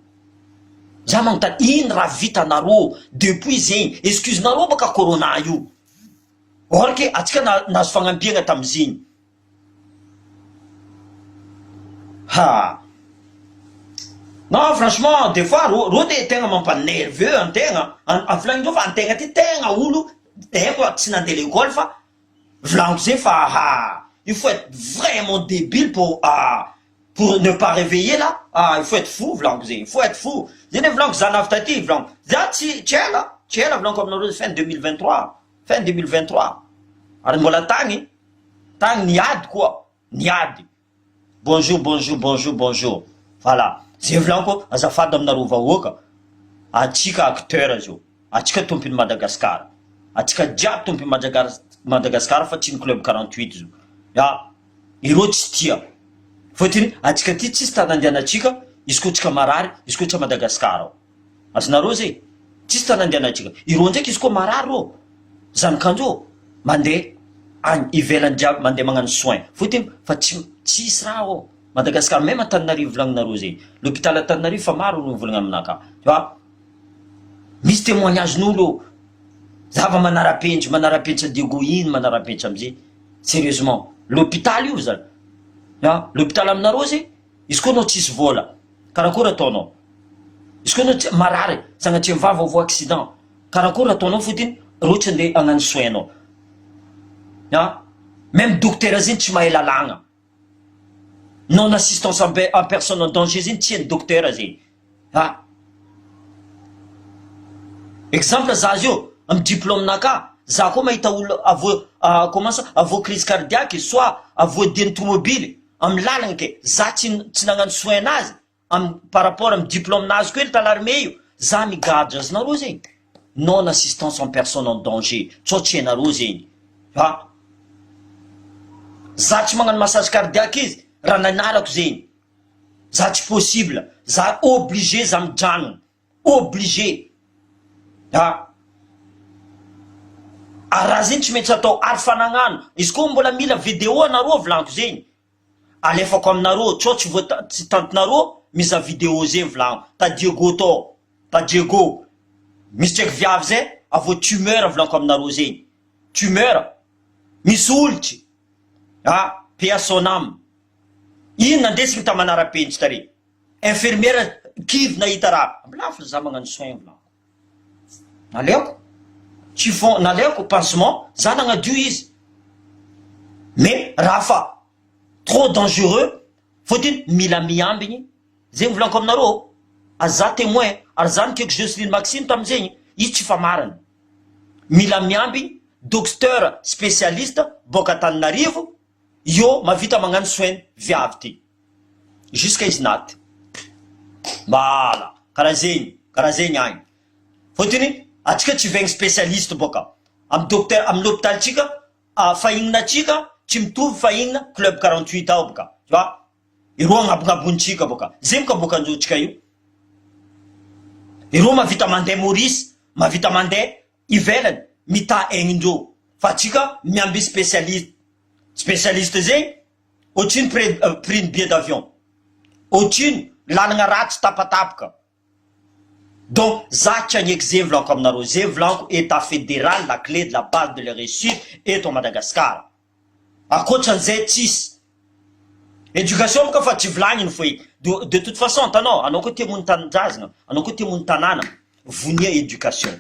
Za magnontany ino raha vitanareo depuis zegny, excuse nareo baka corona io, or que atsika nahazo fagnampiagna tamizegny. Ha! Non franchement des fois rô rô de tegna mampa nerveux antegna, an volagnindreo fa antegna ty tegna olo haiko tsy nandeha l'école fa volagniko zay fa ha il faut être vraiment débile pour pour ne pas reveiller là, ah il faut être fou volagniko zegny, il faut être fou, zay ne volagniko za navy taty volagniko, za tsy tsy ela tsy ela volagniko aminareo fin 2023 fin 2023 ary mbola tagny. Tany niady koa niady. Bonjour bonjour bonjour bonjour voilà zay volaniko azafady aminareo vahoaka atsika acteur zao atsika tompony Madagascar atsika jiaby tompony Madagascar fa tsy ny club 48 zao ah ireo tsy tia fotony atsika ty tsisy tany andehanantsika izy koa tsika marary izy koa tsy a Madagascar ao Azonareo zay? Tsisy tany andehanantsika. Ireo ndraiky izy koa marary reo, zanakanjo mandeha any ivelany jiaby mandeha magnano soin fotony fa tsy tsisy raha ao Madagascar meme Antananarivo volagninareo zay, l'hôpital Antananarivo fa maro olo mivolagna aminakahy tu vois, misy témoignage n'olo eo, zava manarapenitra manarapenitra Diego ino manarapenitra amizay serieusement, l'hôpital io zany an, l'hôpital aminareo zay izy koa anao tsisy vôla Karakôry ataonao? Izy koa anao tsy marary, sagnatria ny vava voa accident, karakôry ataonao fotony reo tsy andeha hagnano soin anao? An! Meme dokotera zegny tsy mahay lalàgna, non assistance en en personne en danger zegny tsy hain'ny dokotera zegny, an! Exemple za zio amy diplôme naka, za koa mahita olo avoa comment ça avoa crise cardiaque soit avoa dian'ny tomobily, Amy lalagna ke za tsy tsy nagnano soin nazy am par rapport amy diplôme nazoko hely ta l'armée io za migadra azonareo zegny non assistance en personne en danger tsao tsy hainareo zegny a za tsy magnano massage cardiaque izy raha nanarako zegny za tsy possible za obligé za mijanona Obligé a! Ary raha zegny tsy maintsy atao ary fanagnano, izy koa mbola mila video anareo volaniko zegny, alefako aminareo tsao tsy voa tsy tantinareo mizaha video zegny volagno, ta Diego tao, ta Diego, misy tsaiky viavy zay avoa tumeur volaniko aminareo zegny, tumeur, misy olotry a, paix à son âme. Ino nandesiny ta manara-penitra tary? Infirmière kivy nahita raha. Ambilafo za magnano soin volaniko. Naleoko chiffon naleoko pansement za nagnadio izy. Mais raha fa trop dangereux fôtiny mila miambigny zegny volaniko aminareo ary za témoin ary za nikaiky Jocelyne Maxime tamizegny izy tsy fa marina. Mila miambigny docteur spécialiste boaka Antananarivo Io mavita magnano soin viavy ty jusqu'à izy naty voilà karaha zegny karaha zegny agny fôtony atsika tsy vaigny spécialiste bôka amy docteur amy l'hôpital tsika fahignina atsika tsy mitovy fahignina club 48 ao boka tu vois ireo agnabonabontsika bôka zegny boka boka anjotsika io ireo mavita mandeha Maurice mavita mandeha ivelany mitaha aignindreo fa atsika miamby spécialiste spécialiste zegny otrino prix prix ny billet d'avion otrino lalagna ratsy tapatapaka donc za tsy agneky ze volaniko aminareo ze volaniko etat fédéral la clé de la base de la réussite eto à Madagascar Ankoatran'izay tsisy. Éducation moka fa tsy volagniny fo e. De de toute façon hitanao, anao koa tia hamono tanindrazagna, anao koa tia hamono tanàna, vonia éducation.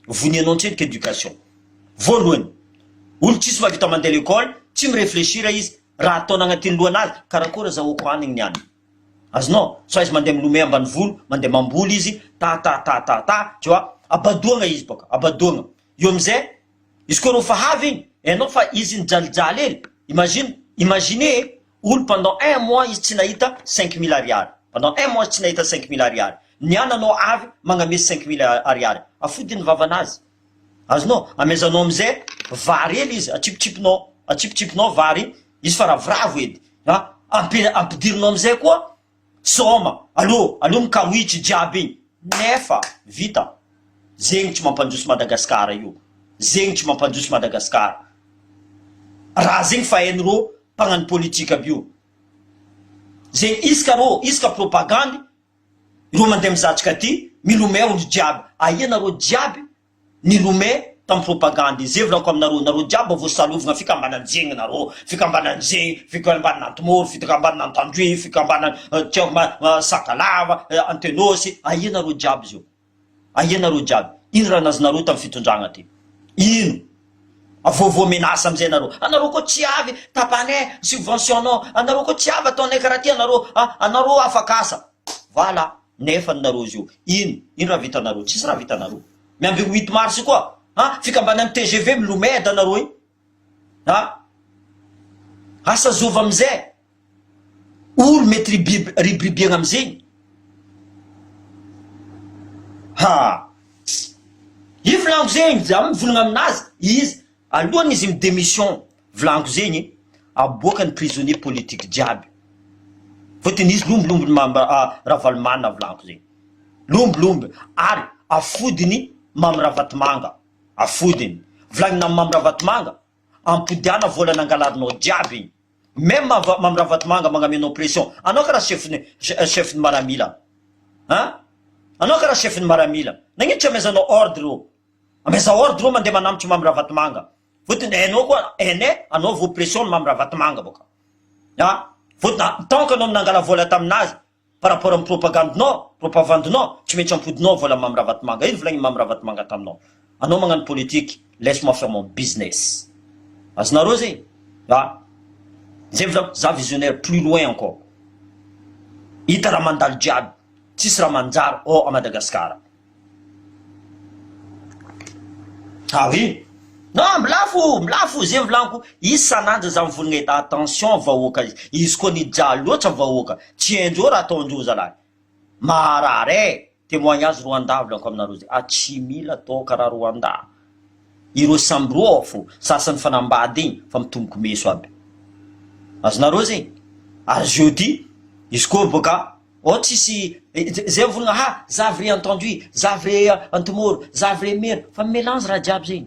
Vonianao antsendriky éducation. Voalohany, olo tsisy mahavita mandeha l'école, tsy mi-réfléchir izy, raha ataony agnatin'ny lohanazy, karakôry azahoako hanigny niany. Azonao? Soit izy mandeha milomay ambanivolo, mandeha mamboly izy, ta ta ta ta ta, tu vois? Abadoagna izy bôka, abadoagna. Eo amizay, Izy koa reo fa avy igny, hainao fa izy nijalijaly hely, imagine, imaginez e, olo pendant un mois izy tsy nahita 5000 ariary, pendant un mois izy tsy nahita 5000 ariary, niany anao avy magname 5000 ariary, afody ny vavanazy, azonao, amezanao amizay vary hely izy, atsipitsipinao, atsipitsipinao vary igny, izy fa ravoravo edy, a, ampi- ampidirinao amizay koa Sôma, allo, allo mikaoitry jiaby igny, nefa vita, zegny tsy mampandroso Madagascar io, zegny tsy mampandroso Madagascar, raha zegny fa hainy rô mpagnano politique aby io, zegny isaka rô, isaka propagandy, rô mandeha mizatrika aty, milomay olo jiaby, aia nareo jiaby Nilomay tam propagande ze volako aminareo nareo jiaby mba voasalovagna fikambanan-jegny nareo fikambanan-jegny fikambanana antomoro fikambanana antandroy fikambanana tsy haiko ma sakalava antenosy aia nareo jiaby zio aia nareo jiaby ino raha nazonareo tam fitondragna ty ino avoavoa menace amizay nareo anareo koa tsy avy tapanay subvention nao anareo koa tsy avy ataonay karaha ty anareo a anareo afaka asa voilà Nefa ny nareo zio ino ino raha vitanareo tsisy raha vitanareo miambigny huit mars koa an fikambanany tgv milomeda nareo iny an asa zova amizay olo mety ribiby ribiribiagna amizegny ha io volaniko zegny za mivolagna aminazy izy Alohan izy mi demission volaniko zegny aboaka ny prisonnier politique jiaby fotony izy lombilomby ny mamy Ravalomanana volaniko zegny lombilomby ary afodiny mamy Ravatomanga afodiny volagnina amy mamy Ravatomanga ampodiana vola nangalarinao jiaby igny meme mamy Ravatomanga magnamenao pression anao karaha chef ny chef ny maramila an anao karaha chef ny maramila nagnino tsy amezanao ordre ô Amaiza ordre ro mandeha manamotry Mamy Ravatomanga fotony hainao koa hainay anao vao pression ny Mamy Ravatomanga boka a fotony tant que anao nangala vola taminazy par rapport amy propagande nao propavande nao tsy maintsy ampodinao vola Mamy Ravatomanga ino volagniny Mamy Ravatomanga taminao anao magnano politique laisse moi faire mon business azonareo zegny a zay volako za visionnaire plus loin encore hita raha mandalo jiaby tsisy raha manjary ao à Madagascar. Ah oui! Non milafo milafo zay volaniko isan'andro za mivolagna eto attention vahoaka izy koa nijaly loatra vahoaka tsy haindreo raha ataondreo zalahy maharary eh témoignage Rwanda volaniko aminareo zay ah tsy mila atao karaha Rwanda ireo samby roa fo sasany fanambady igny fa mitomboko meso aby azonareo zegny ary jeudi izy koa boka Oh tsisy zay mivolagna ha za vrai entendu za vrai antomoro za vrai merina fa mi-melange raha jiaby zegny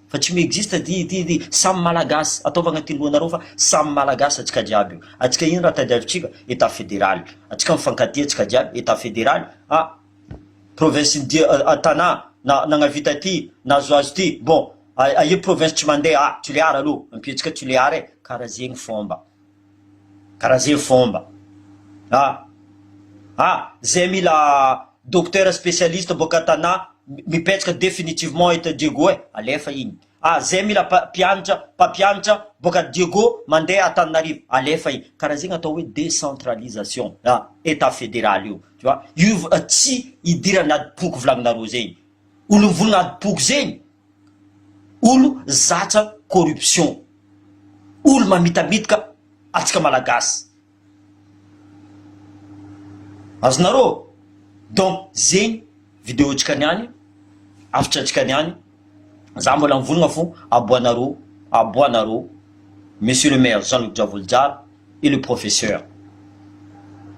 fa tsy mi-existe ty ty ty samy malagasy ataovy agnatin'ny lohanareo fa samy malagasy atsika jiaby io atsika ino raha tadiavintsika etat federal atsika mifankatia atsika jiaby etat federal ah province dia Tana na nagnavita ty nahazoazo ty bon aia province tsy mandeha ah Tulear aloha ampiantsika Tulear e karaha zegny fomba. Karaha ze fomba. Ah! Ah! Zay mila docteur spécialiste boaka Tana mipetraka définitivement eto Diego e! Alefa igny. Ah! Zay mila mpianatra, mpampianatra boaka Diego mandeha Antananarivo, alefa igny. Karaha zegny atao hoe décentralisation. Ah! Etat fédéral io. Tu vois? Io tsy idirana adim-poko volagninareo zegny. Olo mivolagna adim-poko zegny, olo zatra corruption, olo mamitamitika atsika malagasy, azonareo? Donc zegny video tsika niany, hafatra tsika niany, za mbola mivolagna fo aboanareo, aboanareo monsieur le maire Jean Luc Djavojozara et le professeur,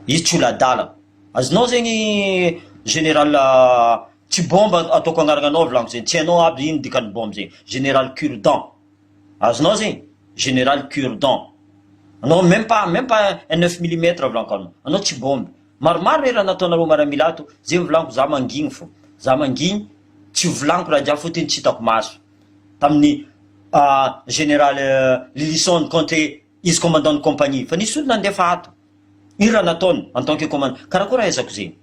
izy tsy olo adala, azonao zegny général Tsy bombe ataoko agnarana anao volaniko zegny, tsy hainao aby ino dikan'ny bombe zegny, général cure-dent, azonao zegny? Général cure-dent, anao même pas même pas un neuf millimètre volaniko anao, anao tsy bombe, maromaro re raha nataonareo maramila ato, zegny volaniko za mangigny fô, za mangigny tsy volaniko raha jiaby fôtony tsy hitako maso, tamin'ny général Lylison contre izy commandant de compagnie, fa nisy olo nandefa ato. Ino raha nataony en tant que commandant? Karakôry ahaizako zegny?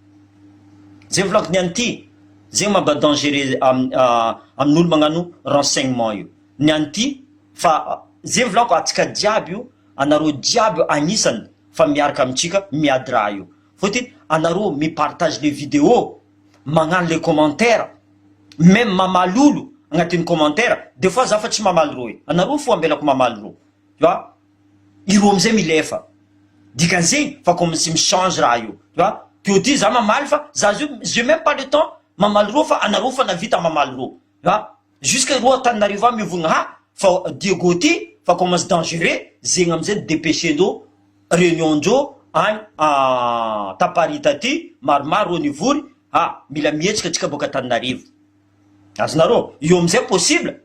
Zegny volaniko niany ty, zegny mampa dangereux amin'olo magnano renseignement io, niany ty fa zegny volaniko atsika jiaby io, anareo jiaby agnisany fa miaraka amitsika miady raha io, fôtony anareo mi partage le vidéo, magnano le commentaire, meme mamaly olo agnatin'ny commentaire, des fois za fa tsy mamaly rô e, anareo fô ambelako mamaly rô, tu vois. Ireo amizay milefa dikan'izegny fa comme tsy mi change raha io tu vois teo ty za mamaly fa za zio j'ai même pas le temps mamaly reo fa anareo fa navita mamaly reo tu vois jusque reo Antananarivo any mivogna ha fa Diego ty fa commence dangereux zegny amizay depecher-ndreo réunion ndreo any ta Paris taty maromaro reo nivory ha mila mihetsika atsika boaka Antananarivo azonareo io amizay possible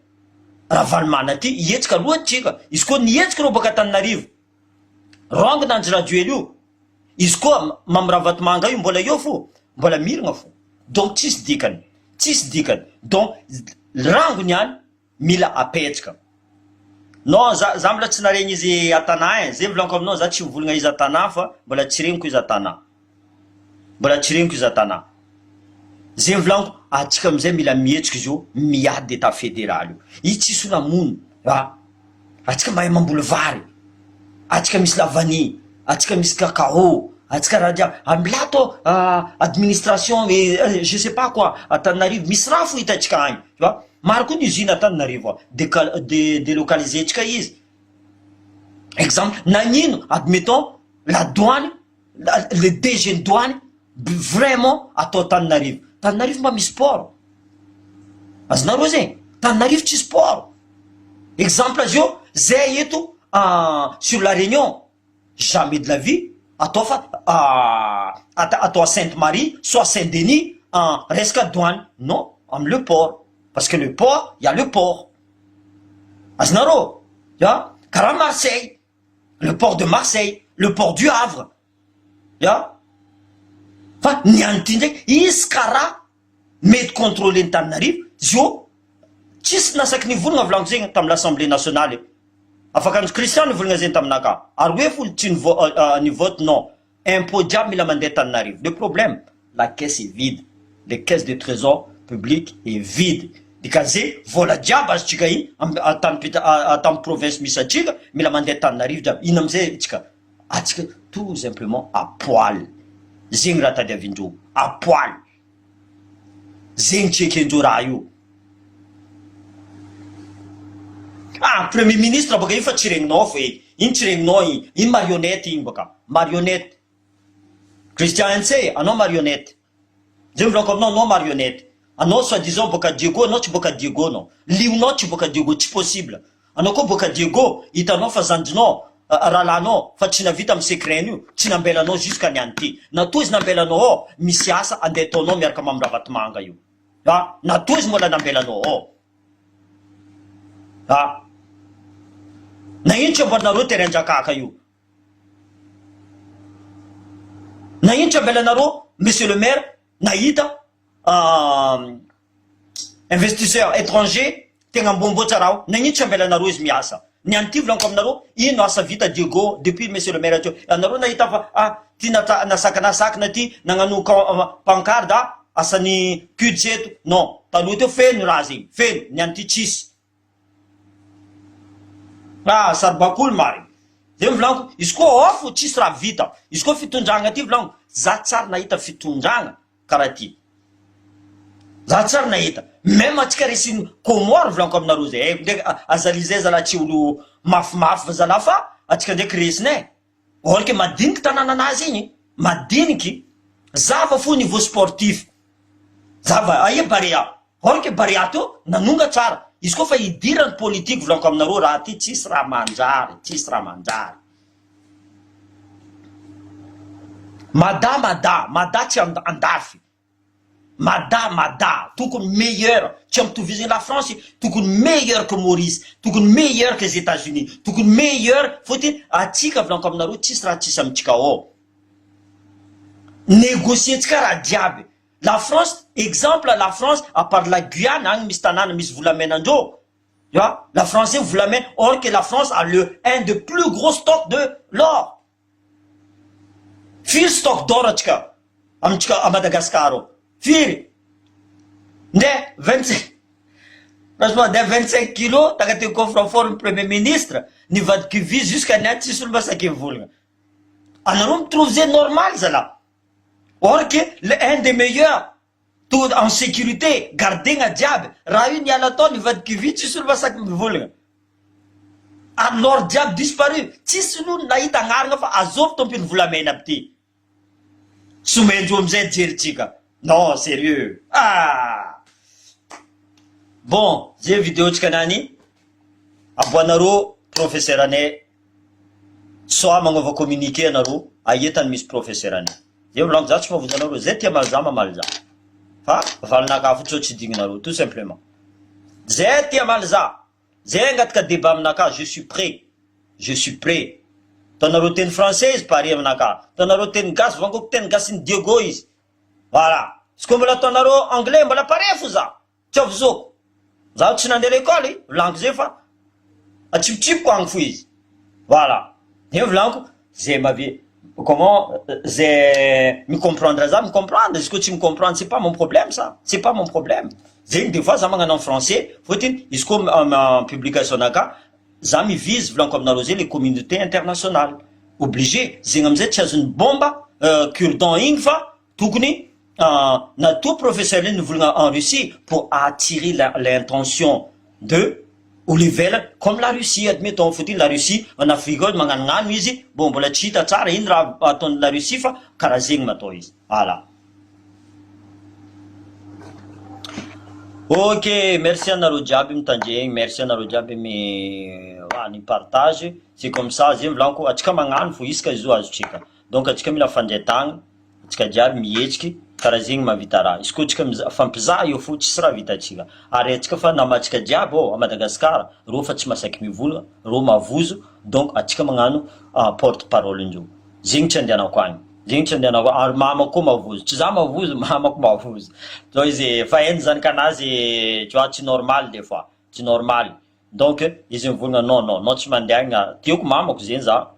Ravalomanana ty hihetsika aloha tsika izy koa nihetsika ireo baka Antananarivo wrong na Andry Rajoely io izy koa Mamy Ravatomanga io mbola eo fo mbola mirina fo donc tsisy dikany tsisy dikany donc rangony ihany mila apetraka non za za mbola tsy naregny izy a Tana ein zay volaniko aminao za tsy mivolagna izy a Tana fa mbola tsy regniko izy a Tana Mbola tsy reniko izy Tanà. Zay volaniko, atsika amizay mila mihetsika izy io miady etat federal io. Io tsisy olo hamono a! Atsika mahay mamboly vary, atsika misy la vanille, atsika misy cacao, atsika raha jiaby. Amila atao administration je sais pas quoi Antananarivo misy raha fo hitantsika agny tu vois. Maro koa ny usine Antananarivo ao, decal- delocaliser tsika izy. Exemple, nagnino admettons la douane Le DG ny douane vraiment atao Antananarivo, Tananarivo mba misy port, azonareo zegny, Tananarivo tsisy port, exemple zao zay eto sur la réunion jamais de la vie atao fa atao à sainte marie soit saint denis resaka douane non am le port parce que le port il ya le port, azonareo a karaha Marseille. le port de Marseille, le port du Havre, ya fa ny any ty ndraiky izy karaha mety contrôler ny Tananarivo zio tsisy nasaky nivolagna volaniko zegny tamy l'assemblée nationale afaka andry Christian nivolagna zegny taminaka ary hoe folo tsy nivo- nivote non impôt jiaby mila mandeha Tananarivo le problème la caisse est vide le caisse de trésor public est vide dikan'izay vola jiaby azontsika iny am- tany pita- tamy province misy antsika mila mandeha Tananarivo jiaby ino amizay tsika atsika tout simplement à poil zegny raha tadiavindreo à poil zegny tsy ekendreo raha io ah premier ministre baka io fa tsy regninao fa e iny tsy regninao iny iny marionnette iny baka marionnette Christian Ntsay anao marionnette zay mivolako aminao anao marionnette anao soit disant boaka Diego anao tsy boaka Diego anao lionao tsy boaka Diego tsy possible anao koa boaka Diego hitanao fa zandrinao rahalahinao fa tsy navita amy secret io tsy nambelanao jusqu'à niany ty natoa izy nambelanao ao misy asa andeha ataonao miaraka Mamy Ravatomanga io a natoa izy mbola nambelanao ao a na ino tsy amboarinareo terrain-drakaka io Na ino tsy avelanareo monsieur le maire nahita investisseur étranger tegna ambonimbony tsara ao, nagnino tsy avelanareo izy miasa? Ny an'ity volaniko aminareo, ino asa vita Diego depuis monsieur le maire teo? Anareo nahita fa ah ty nata nasakana sakana ty nagnano pancarte ah asan'ny CUDS eto, non taloha teo feno raha zegny, feno, ny an'ity tsisy. Ah saribakoly marigny. Zay volaniko, izy koa ao fo tsisy raha vita, izy koa fitondragna ty volaniko, za tsary nahita fitondragna karaha ty. Za tsy ary nahita. Même atsika resin'ny Comores volaniko aminareo zay. Haiko ndraiky Azali zay zalahy tsy olo mafimafy fa zalahy fa atsika ndraiky resiny e. Or que madiniky tanànanazy igny, madiniky. Zava fo niveau sportif. Zava, aia Barea. Or que Barea teo nanonga tsara. Izy koa fa idirany politique volaniko aminareo raha ty tsisy raha manjary, tsisy raha manjary. Mada mada mada tsy andafy mada mada tokony meilleur tsy ampitoviziny la France tokony meilleur que Maurice tokony meilleur que les Etats Unis tokony meilleur fôtony atsika volaniko aminareo tsisy raha tsisy amitsika ao negocier tsika raha jiaby la France exemple la France à part la Guyane agny misy tanàna misy volamena andreo Tu vois? La France vous la met, or que la France a le un de plus gros stock de l'or. Firy stock d'or atsika amintsika à Madagascar ao? Firy? Nde 25 franchement nde 25 kilos tagnatin'ny coffre fort ny premier ministre nivadiky vy jusqu'à niany tsisy olo masaky mivolagna. Anareo mitrouve zay normal zalahy. Or que le un des meilleurs Tout en sécurité, gardegna jiaby, raha io niala tao nivadiky vy tsisy olo masaky mivolagna, ary l'or jiaby disparu, tsisy olo nahita agnarana fa azovy tompiny volamena aby ty, somenjo amizay jerintsika, non sérieux ah! Bon zay video tsika niany, aboanareo professeur anay soit magnova communiqué anareo aia tany misy professeur anay. Zay volaniko za tsy mahavonjy anareo zay tia hamaly za mamaly za fa valinakahy fotsiny sao tsy digninareo tout simplement zay tia hamaly za zay hangataka debat aminakahy je suis prêt je suis prêt ataonareo teny français izy pare aminakahy ataonareo teny gasy vangoko teny gasin'i Diego izy voilà izy koa mbola ataonareo anglais mbola pare fo za Tsy avozoko. Zaho tsy nandeha lekôly, volaniko zay fa atsipotsipoko agny fo izy. Voilà. Zay volaniko, zay mavi- comment zay mi-comprendre za mi-comprendre, izy koa tsy mi-comprendre c'est pas mon problème ça, c'est pas mon problème. Zegny des fois za magnano en français fôtony izy koa am publication-naka za mi-vise volaniko aminareo zay le communauté internationale, obligé, zegny amizay tsy azon'ny bomba cure-dent igny fa Tokony natoa professeur iny nivolagna en Russie pour attirer la l'intention de olo ivelany comme la Russie admettons fotony la Russie en Afrique ao magnanognano izy bon mbola tsy hita tsara ino raha ataony la Russie fa karaha zegny matao izy voilà. Ok merci anareo jiaby mitandregny merci anareo jiaby mi ni partage c'est comme ça zegny volaniko atsika magnano fo isaka izy io azotsika donc atsika mila fandray-tagna Antsika jiaby mihetsiky karaha zegny mahavita raha, izy koa tsika mizaha fampizaha eo fo tsisy raha vitantsika, ary antsika fa namantsika jiaby ao a Madagascar reo fa tsy masaky mivolagna, reo mavozo donc antsika magnano porte parole ndreo, zegny tsy andehanako agny, zegny tsy andehanako ary mamako koa mavozo, tsy za mavozo mamako mavozo, zao izy fa hainy zanakanazy tu vois tsy normal des fois, tsy normal. Donc izy mivolagna non non non tsy mandeha agny ah, tiako mamako zegny za,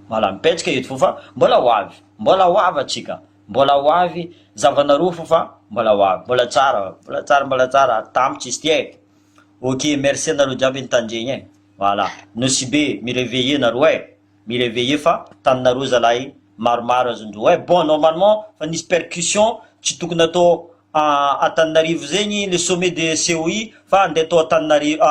voilà mipetraka eto fô fa mbola ho avy, mbola ho avy atsika, mbola ho avy zavanareo fô fa mbola ho avy, mbola tsara, mbola tsara mbola tsara ary tampitra izy ty e, ok merci anareo jiaby nitandregny e, voilà Nosy Be mi reveiller nareo e. Mi reveiller fa taninareo zalahy maromaro azondreo eh bon normalement fa nisy percussion tsy tokony atao Antananarivo zegny le sommet de COI fa andeha atao Antananarivo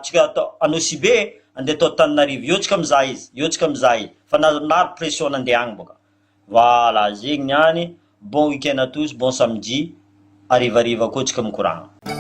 tsika atao Anosibe andeha atao Antananarivo eo tsika mizaha izy eo tsika mizaha izy fa na maro pression nandeha agny boka voilà zegny niany bon week-end à tous bon samedi harivariva koa tsika mikoragna.